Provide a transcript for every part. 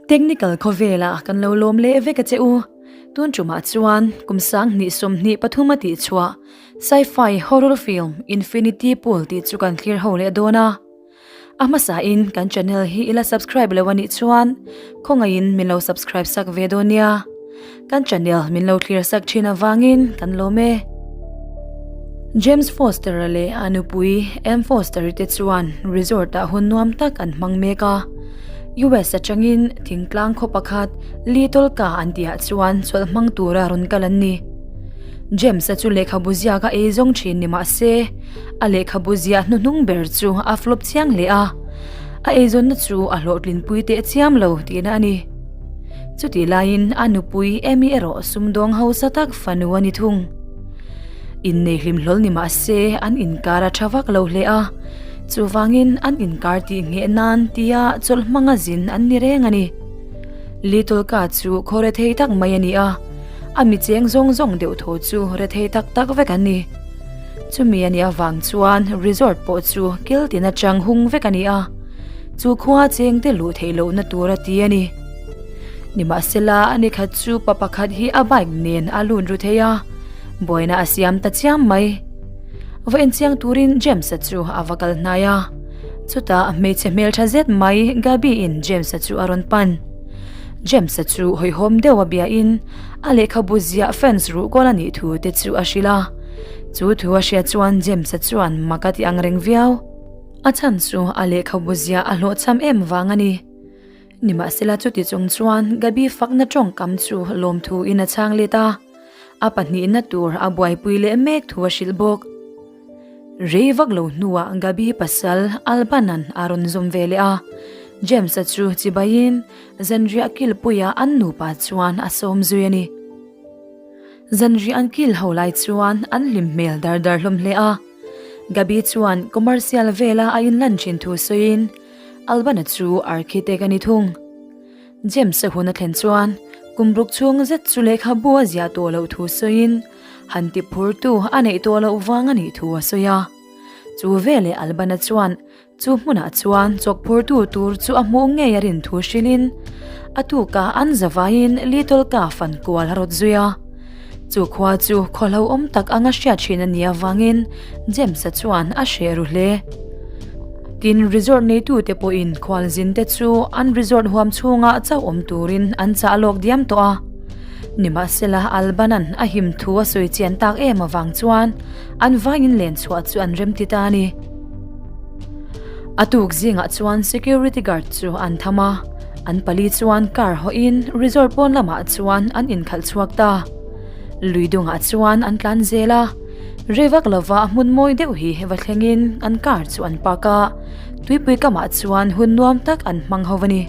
Technical khawvelah kan lo lawm leh vek a che u. Tun tumah chuan kum 2023 a tihchhuah sci-fi horror film Infinity Pool tih chu kan thlir ho leh dawn a. A hmasa in kan channel hi ila subscribe lo anih chuan khawngaihin min lo subscribe sak ve dawn nia. Kan channel min lo thlir sak thin avangin kan lawm e. James Foster-a leh a nupui Em Foster-i te chuan resort-ah hun nuam tak an hmang mek a. US atangin thingtlang khaw pakhat Little Ka an tihah chuan chawlh hmang tura rawn kal an ni. James-a chu lehkhabu ziak a ei zawng thin ni mah se, a lehkhabu ziah hnuhnung ber chu a flop chiang hle a, a eizawnna chu a hlawhtlinpui teh chiam lo tihna a ni. Chutih laiin a nupui Amy erawh sumdawng hausa tak fanu a ni thung. Innei hlim hlawl ni mah se an inkar a tha vak lo hle a, chuvangin an inkar tih ngheh nan tia chawlh hmanga zin an ni reng a ni. Little Ka chu khaw rethei tak mai a ni a, a mi cheng zawng zawng deuh tho chu rethei tak tak vek an ni. Chumi a nih avang chuan resort pawh chu kil tin atang hung vek a ni a, chu khua chengte luh theih lohna tur a ti a ni. Nimahsela a ni khat chu pa pakhat hi a bike nen a lut ru thei a, buaina a siam ta chiam mai. Va enchiang turin James-a chu a va kal hnai a, chutah hmeichhe hmeltha zet mai Gabi-in James-a chu a rawn pan. James-a chu hawihhawm deuh a biain a lehkhabu ziah fans ruhkawl a nih thu te chu a hrilh a. Chu thu a hriat chuan James-a chuan mak a ti ang reng viau. A chhan chu a lehkhabu ziah a hlawhchham em vang a ni. Nimahsela chuti chung chuan Gabi fakna tawngkam chu lawmthu in a chhang let a, a pahnihna tur a buaipui leh mek thu a hrilh bawk. Rei vak lo hnuah Gabi pasal Alban-a'n a rawn zawm ve leh a, James-a chu chibaiin zanriah kilpuia an nupa chuan a sawm zui a ni. Zanriah an kil ho lai chuan an hlim hmel dar dar hlawm hle a. Gabi chuan commercial vela a inlan thin thu sawiin Albana chu architect a ni thung. James-a hun a thlen chuan kum ruk chhung zet chu lehkhabu a ziah tawh loh thu sawiin han ti phurtu a neih tawh loh vang a nih thu a sawi a. Chu veleh Albana chuan Chu hmunah chuan chawkphurtu tur chu a hmuh ngei a rin thu hrilhin a tukah an zavaiin Little Ka fan kual a rawt zui a. Chu khua chu khaw hlauhawm tak anga hriat thin a nih avangin James-a chuan a hreh ru hle. Tin, resort neitute pawhin khualzinte chu an resort huam chhungah chauh awm turin an chah lawk diam tawh a. Nimahsela, Alban-a'n a him thu a sawi chian tak em avang chuan an vaiin len chhuah chu an remti ta a ni. A tuk zingah chuan security guard chu an tham a, an pali chuan car hawhin resort pawn lamah chuan an inkhalh chhuak ta. Lui dungah chuan an tlan zel a, rei vak lova hmun mawi deuh hi va thlengin an car chu an park a, tuipui kamah chuan hun nuam tak an hmang ho a ni.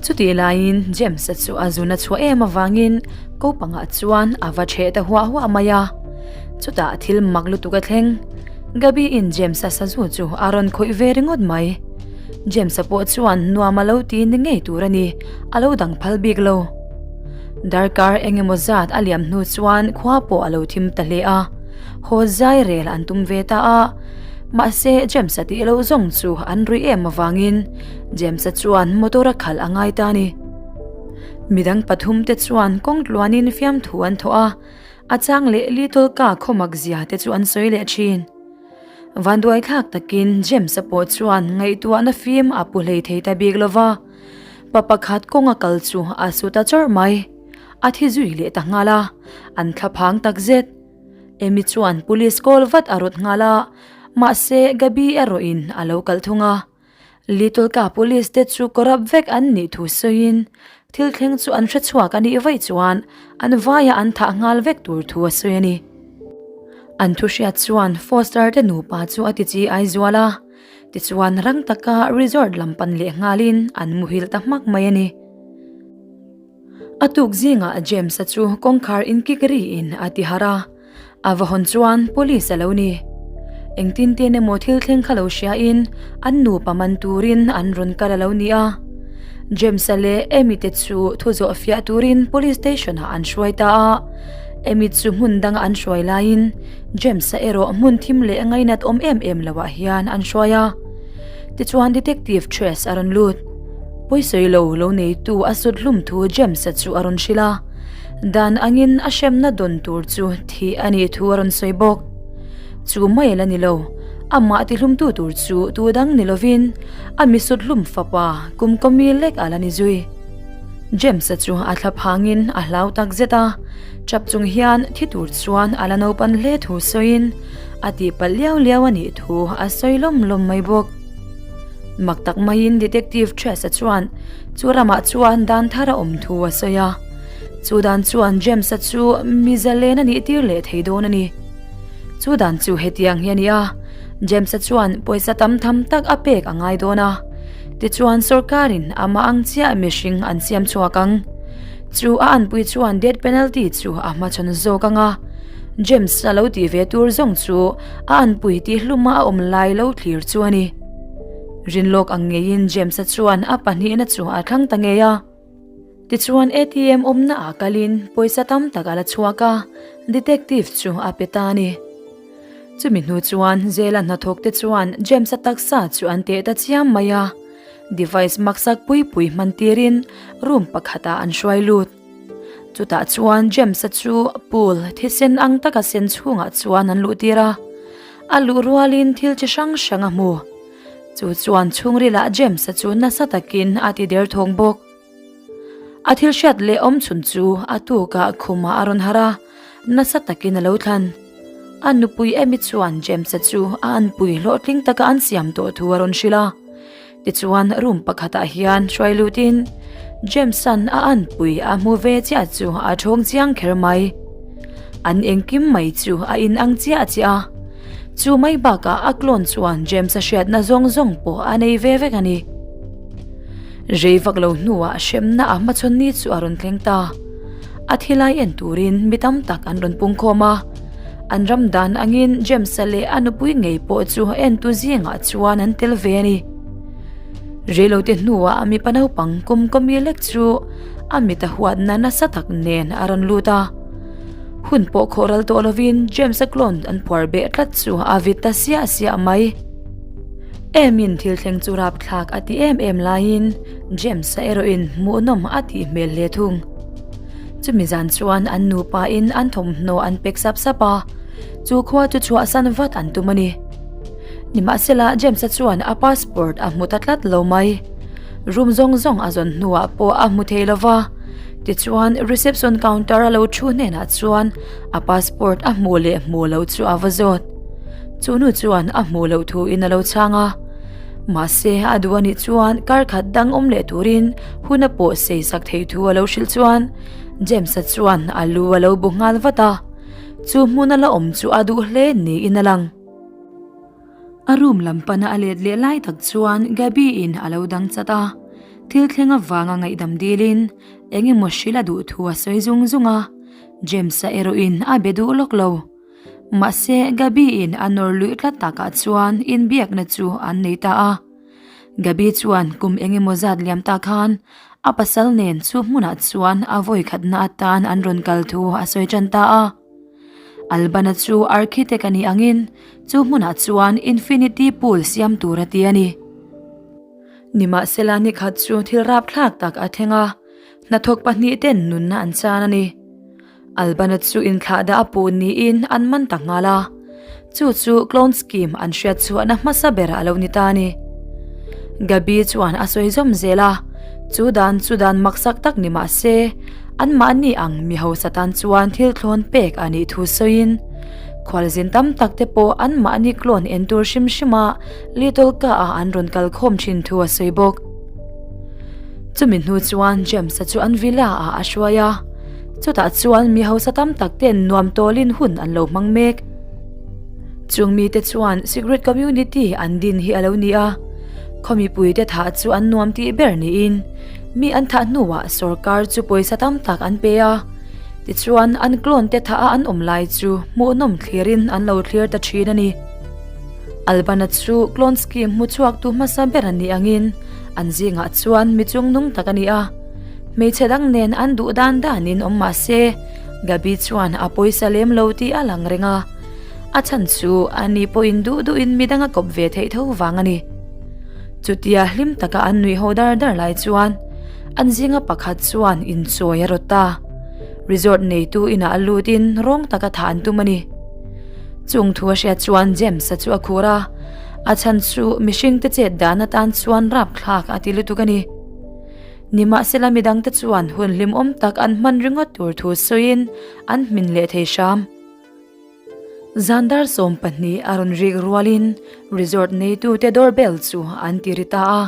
Chutih laiin James-a chu a zun a chhuah em avangin ko pangah chuan a va ṭheh ta huah huah mai a. Chutah thil mak lutuk a thleng. Gabi in James-a sazu chu a rawn khawih ve ringawt mai. James-a pawh chuan nuam a lo ti ni ngei tur a ni, a lo dang phal bik lo. Darkar eng emaw zat a liam hnu chuan khua pawh a lo thim ta hle a, haw zai rel an tum ve ta a. Mahse James-a tih loh zawng chu an ruih em avangin James-a chuan motor a khalh a ngai ta a ni. Midang pathumte chuan kawng tluanin fiamthu an thawh a. A chang leh Little Ka khawmak zia te chu an sawi leh thin. Vanduai thlak takin James-a pawh chuan ngaihtuahna fim a pu hlei thei ta bik lo va, pa pakhat kawnga kal chu a su ta chawrh mai. A thi zui leh ta nghal a, an thla phang tak zet. Amy chuan police call vat a rawt nghal a, mahse Gabi erawhin a lo kalh thung a. Little Ka police te chu corrupt vek an nih thu sawiin thil thleng chu an hre chhuak a nih vaih chuan an vaia an thah nghal vek tur thu a sawi a ni. An thu hriat chuan Foster te nupa chu a ti chi ai zual a, tichuan rang taka resort lam pan leh nghalin an muhil ta hmak mai a ni. A tuk zingah James-a chu kawngkhar inkik riin a ti harh a, a va hawn chuan police a lo ni. Engtin tin emaw thil thleng kha lo hriain an nupa man turin an rawn kal a lo ni a. James-a leh Amy te chu thu zawh fiah turin police station-ah an hruai ta a. Amy chu hmun danga an hruai laiin James-a erawh hmun thim leh ngainat awm em em loah hian an hruai a. Tichuan detective Trace a rawn lut. Pawisawi lo lo neitu a sut hlum thu James-a chu a rawn hrilh a, dan angin a hremna dawn tur chu thih a nih thu a rawn sawi bawk. Chu mai la ni lo, amah tihlumtu tur chu tu dang ni lovin a mi sut hlum fapa kum kawmi lek a la ni zui. James-a chu a thla phangin a hlau tak zet a, tap chung hian thi tur chuan a la naupan hle thu sawiin a tihpalh liau liau a nih thu a sawi lawm lawm mai bawk. Mak tak maiin Detective Chase-a chuan chu ramah chuan dan thar a awm thu a sawi a, chu dan chuan James-a chu mi zalen a nih tir leh thei dawn a ni. Chu dan chu hetiang hi a ni a, James-a chuan pawisa tam tham tak a pek a ngai dawn a, tichuan sorkarin amah ang chiah mihring an siam chhuak ang. Chu a anpui chuan death penalty chu a hmachhawn zawk ang a, James-a lo tih ve tur zawng chu a anpui tih hluma a awm lai lo thlir chu a ni. Rinlawk ang ngeiin James-a chuan a pahnihna chu a thlang ta ngei a. Tichuan ATM awmna ah kalin pawisa tam tak a la chhuak a, detective chu a pe ta a ni. Chumi hnu chuan jail-a hnathawk te chuan James-a taksa chu an teh ta chiam mai a, device maksak pui pui hman tirin room pakhatah an hruai lut. Chutah chuan James-a chu pool thisen ang taka sen chhungah chuan an luh tir a, a luh rualin thil chi hrang hrang a hmu. Chu chuan chhungrilah James-a chu nasa takin a ti der thawng bawk. A thil hriat leh awm chhun chu a tukah khumah a rawn harh a, nasa takin a lo thlan. A nupui Amy chuan James-a chu a anpui hlawhtling taka an siam tawh thu a rawn hrilh a. Tichuan room pakhatah hian hruai lutin James-a'n a anpui a hmu ve chiah chu a thawng chiang kher mai. An engkim mai chu a inang chiah chiah a. Chu mai bakah a clone chuan James-a hriatna zawng zawng pawh a nei ve vek a ni. Rei vak lo hnuah hremna a hmachhawn ni chu a rawn thleng ta. A thilai en turin mi tam tak an rawn pung khawm a. An ram dan angin James-a leh a nupui ngei pawh chu entu zingah chuan an tel ve a ni. Reilote hnuah mipa naupang kum kawmi lek chu a mit a huatna nasa tak nen a rawn lut a. Hun pawh khawh ral tawh lovin James-a clone an phuar beh tlat chu a vit ta siah siah mai. Emin thil thleng chu rapthlak a ti em em laiin James-a erawhin hmuhnawm a tih hmel hle thung. Chumi zan chuan an nupa in an thawmhnaw an pek sap sap a, chu khua chu chhuahsan vat an tum a ni. Nimahsela James-a chuan a passport a hmu ta tlat lo mai. Room zawng zawng a zawn hnuah pawh a hmu thei lova, tichuan reception counter a lo thu hnenah chuan a passport a hmuh leh hmuh loh chu a va zawt. Chu nu chuan a hmuh loh thu in a lo chhang a, mahse a duh anih chuan kar khat dang awm leh turin hun a pawh sei sak theih thu a lo hrilh chuan James-a chuan a lu a lo bu nghal vat a, chu hmun a la awm chu a duh hle niin a lang. A room lam pana a let leh lai tak chuan Gabi-in a lo dang chat a, thil thleng avanga ngaihdam dilin eng emaw hrilh a duh thu a sawi zung zung a, James-a erawhin a be duh lawk lo. Mahse, Gabi-in a nawr luih tlat takah chuan inbiakna chu an nei ta a. Gabi chuan kum eng emaw zat liam ta khan a pasal nen chu hmunah chuan a vawi khatna atan an rawn kal thu a sawi tan ta a. Albana chu architect a nih angin chu hmunah chuan infinity pool siam tur a ti a ni. Nimahsela nikhat chu thil rapthlak tak a thleng a, hnathawk pahnihten nunna an chan a ni. Albana chu inthlah dah a puh niin an man ta nghal a, chu chu clone scheme an hriat chhuahna hmasa ber a lo ni ta a ni. Gabi chuan a sawi zawm zel a, chu dan chu dan maksak tak ni mah se, anmahni ang mi hausa tan chuan thil thlawn pek a nih thu sawiin, khualzin tam tak te pawh anmahni clone en tur hrim hrima Little Ka-ah an rawn kal khawm thin thu a sawi bawk. Chumi hnu chuan James-a chu an villa-ah a hruai a. Chutah chuan mi hausa tam tak ten nuam tawlin hun an lo hmang mek. Chung mite chuan secret community an din hi a lo ni a, khaw mipuite thah chu an nuam tih ber niin mi an thah hnuah sorkar chu pawisa tam tak an pe a, tichuan an clone te thah a an awm lai chu hmuhnawm thlirin an lo thlir ta thin a ni. Albana chu clone scheme hmu chhuaktu hmasa ber a nih angin an zingah chuan mi chungnung tak a ni a. Hmeichhe dang nen an duh dan danin awm mah se, Gabi chuan a pawisa lem lo tih a lang reng a. A chhan chu ani pawhin duh duhin midang a kawp ve theih tho vang a ni. Chutia hlim taka an nuih ho dar dar lai chuan an zinga pakhat chuan inchawi a rawt ta. Resort neitu inah a lutin rawng taka thah an tum a ni. Chung thu a hriat chuan James-a chu a khur a, a chhan chu mihringte chet dan atan chuan rapthlak a ti lutuk a ni. Nimahsela midangte chuan hun hlimawm tak an hman ringawt tur thu sawiin an hmin leh thei hram. Zandar 12 a rawn rik rualin resort neitute door bell chu an ti ri ta a.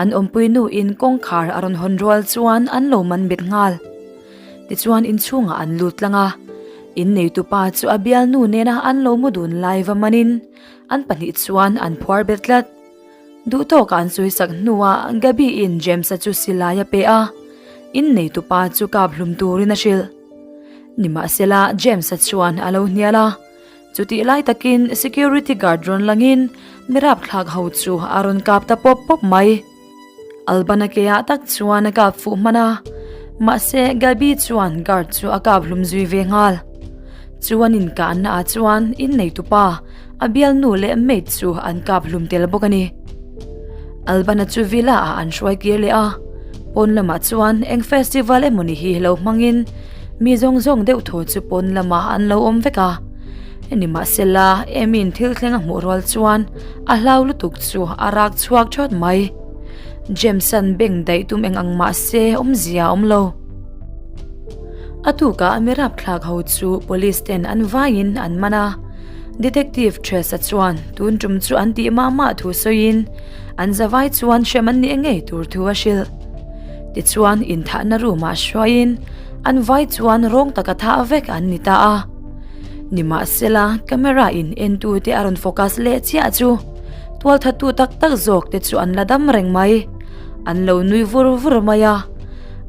An awmpui nuin kawngkhar a rawn hawn rual chuan an lo man bet nghal. Tichuan inchhungah an lut tlang a, in neitupa chu a bialnu nena an lo mu dun lai va manin an pahnih chuan an phuar bet tlat. Duhtawka an sawisak hnuah Gabi-in James-a chu silai a pe a, in neitupa chu kap hlum turin a hrilh. Nimahsela James-a chuan a lo hnial a, chutih lai takin security guard rawn langin mi rapthlak ho chu a rawn kap ta pawp pawp mai. Albana keah tak chuan a kap fuh hman a, mahse Gabi chuan guard chu a kap hlum zui ve nghal. Chu an inkahna ah chuan inneitupa, a bialnu leh maid chu an kap hlum tel bawk a ni. Albana chu villa ah an hruai kir leh a, pawn lamah chuan eng festival emawni hi lo hmangin mi zawng zawng deuh thaw chu pawn lamah an lo awm vek a. Nimahsela, Amy-in thil thleng a hmuh rual chuan a hlau lutuk chu a rak chhuak thawt mai. James-a'n beng daih tum eng ang mah se awmzia a awm lo. A tukah mi rapthlak ho chu police ten an vaiin an man a. Detective Tresa chuan tun tum chu an tih mah mah thu sawiin an zavai chuan hrem an nih ngei tur thu a hrilh. Tichuan inthahna room ah hruaiin an vai chuan rawng taka thah vek an ni ta a. Nimahsela, camera in entu te a rawn focus leh chiah chu tualthattu tak tak zawk te chu an la dam reng mai. An lo nui vur vur mai a,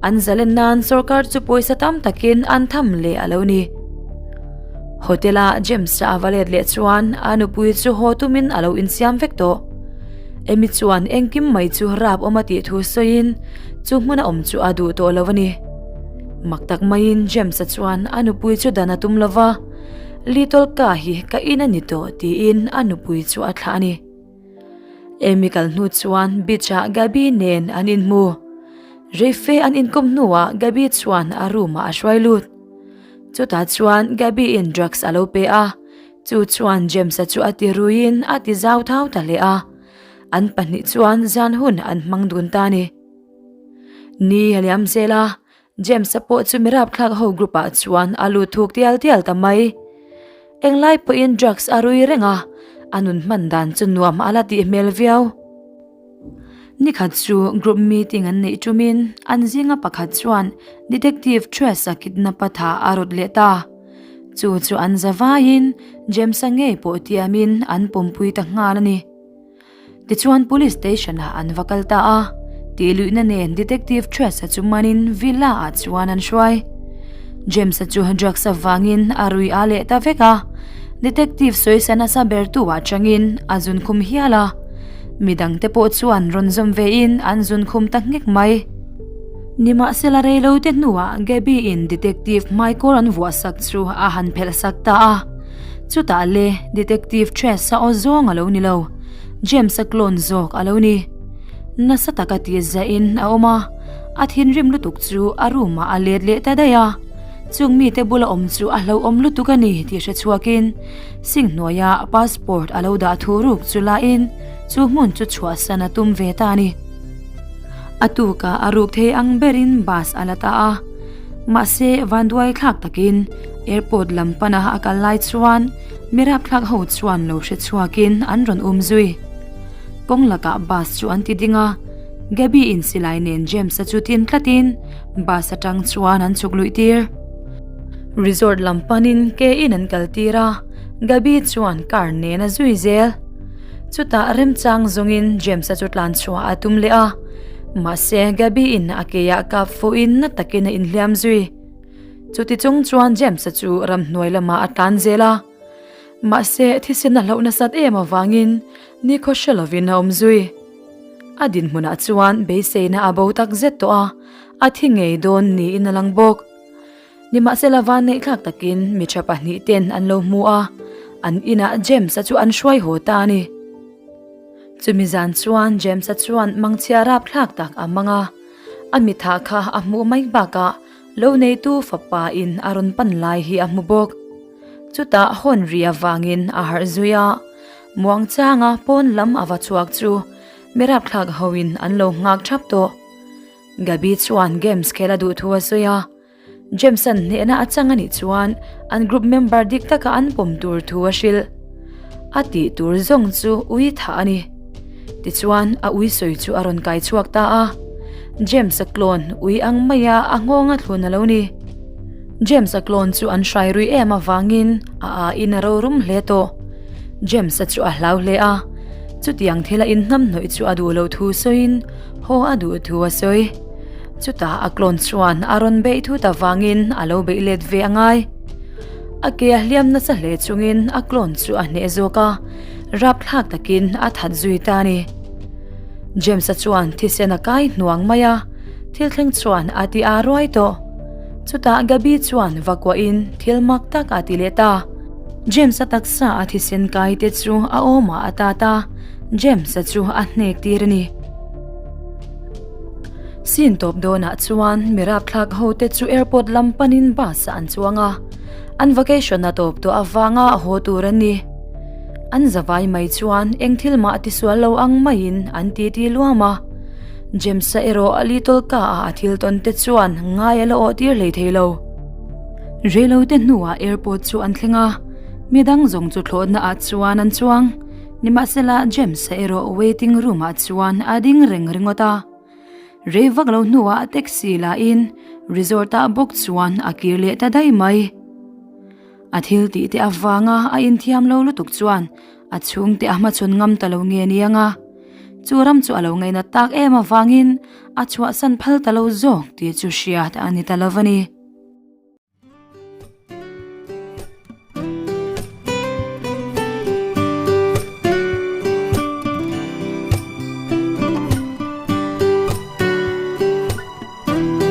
an zalen nan sorkar chu pawisa tam takin an tham leh a lo ni. Hotel a James-a a va let leh chuan a nupui chu haw tumin a lo insiam vek tawh. Amy chuan engkim mai chu rap awm a tih thu sawiin chu hmuna awm chu a duh tawh lo a ni. Mak tak maiin James-a chuan a nupui chu dan a tum lo va, Little Ka hi ka in a ni tawh tiin a nupui chu a thlah a ni. Amy kal hnu chuan beach-ah Gabi nen an inhmu. Reife an inkawm hnuah Gabi chuan a room-ah a hruai lut. Chutah chuan Gabi-in drugs a lo pe a, chu chuan James-a chu a ti ruiin a ti zau thau ta hle a. An pahnih chuan zan hun an hmang dun ta a ni. Ni a liam zel a, James-a pawh chu mi rapthlak ho group ah chuan a lut thuk tial tial ta mai. Englai pawhin drugs a rui reng a, a nun hman dan chu nuam a la tih hmel viau. Nikhat chu group meeting an neih tumin an zinga pakhat chuan Detective Tress-a kidnap-a tha a rawt leh ta. Chu chu an za vaiin James-a ngei pawh tiamin an pawmpui ta nghal a ni. Tichuan Police Station ah an va kal ta a, tihluihna nen Detective Tress-a chu manin Villa ah chuan an hruai. James-a chu drugs avangin a rui a leh ta vek a, Detective sawisa nasa bertu ah changin a zun khum hial a, midangte pawh chuan rawn zawm vein an zun khum ta nghek mai. Nimahsela reilote hnuah Gabby-in Detective hmaikawr an vuahsak chu a han phelh sak ta a. Chutah le Detective Tress-a aw zawng a lo ni lo, James-a clone zawk a lo ni. Nasa taka tih zahin a awm a, a thinrim lutuk chu a room ah a let leh ta daih a. Chung mite bula awm chu a hlauhawm lutuk a ni tih hre chhuakin sink hnuaia passport a lo dah thu ruk chu lain chu hmun chu chhuahsan a tum ve ta a ni. A tukah a ruk thei ang berin bus a la ta a, mahse vanduai thlak takin Airport lam pana a kal lai chuan mi rapthlak ho chuan lo hre chhuakin an rawn um zui. Kawng lakah bus chu an ti ding a, Gabby in silai nen James-a chu tin tlatin bus atang chuan an chhuk luih tir. Resort lam panin ke in an kal tir a, Gabby chuan car nen a zui zel. Chutah remchang zawngin James-a chu tlan chhuah a tum leh a, mahse Gabby in a keah kap fuhin na takin a inhliam zui. Chuti chung chuan James-a chu ramhnuai lamah a tlan zel a, mahse thisen a hlauh nasat em avangin nikhaw hre lovin a awm zui. A dinhmunah chuan beiseina a bo tak zet tawh a, a thi ngei dawn niin a lang bawk. Nimahsela vanneihthlak takin mi tha pahnihten an lo hmu a, an inah James-a chu an hruai haw ta a ni. Chumi zan chuan James-a chuan mangchhia rapthlak tak a hmang a, a mitha kha a hmuh mai bakah lo neitu fapa in a rawn pan lai hi a hmu bawk. Chutah hawn ri avangin a harh zui a, muangchanga pawn lam a va chhuak chu mi rapthlak hoin an lo nghak thap tawh. Gabi chuan games khel a duh thu a sawi a, James-a'n hnehna a chang a nih chuan an group member dik taka an pawm tur thu a hrilh. A tih tur zawng chu ui thah a ni. Tichuan a ui sawi chu a rawn kai chhuak ta a, James-a clone ui ang maia a nghawng a thlun a lo ni. James-a clone chu an hrai rui em avangin a aa in a rorum hle tawh. James-a chu a hlau hle a, chutiang thila inhnamhnawih chu a duh loh thu sawiin haw a duh thu a sawi. Chutah a clone chuan a rawn beih thut avangin a lo beih let ve a ngai. A ke a hliam nasa hle chungin a clone chu a hneh zawk a, rapthlak takin a that zui ta a ni. James-a chuan thisen a kai hnuang mai a, thil thleng chuan a ti a ruai tawh. Chutah Gabi chuan va kuahin thil mak tak a ti leh ta. James-a taksa a thisen kai te chu a awmah a tat a, James-a chu a hnek tir a ni. Scene tawp dawnah chuan mi rapthlak ho te chu airport lam panin bus ah an chuang a, an vacation a tawp tawh avanga haw tur an ni. An zavai mai chuan eng thil mah tisual lo ang maiin an titi luam a, James-a erawh a little ka ah a thil tawn te chuan ngai a la awh tir hlei thei lo. Reilote hnuah airport chu an thleng a, midang zawng chu thlawhna ah chuan an chuang. Nimahsela James-a erawh waiting room ah chuan a ding reng ringawt a. Rei vak lo hnuah taxi la in resort ah bawk chuan a kir leh ta daih mai. A thil tih te avanga a inthiam lo lutuk chuan a chhungte a hmachhawn ngam ta lo nge ni anga. Chu ram chu a lo ngainat tak em avangin a chhuahsan phal ta lo zawk tih chu hriat a ni ta lo a ni.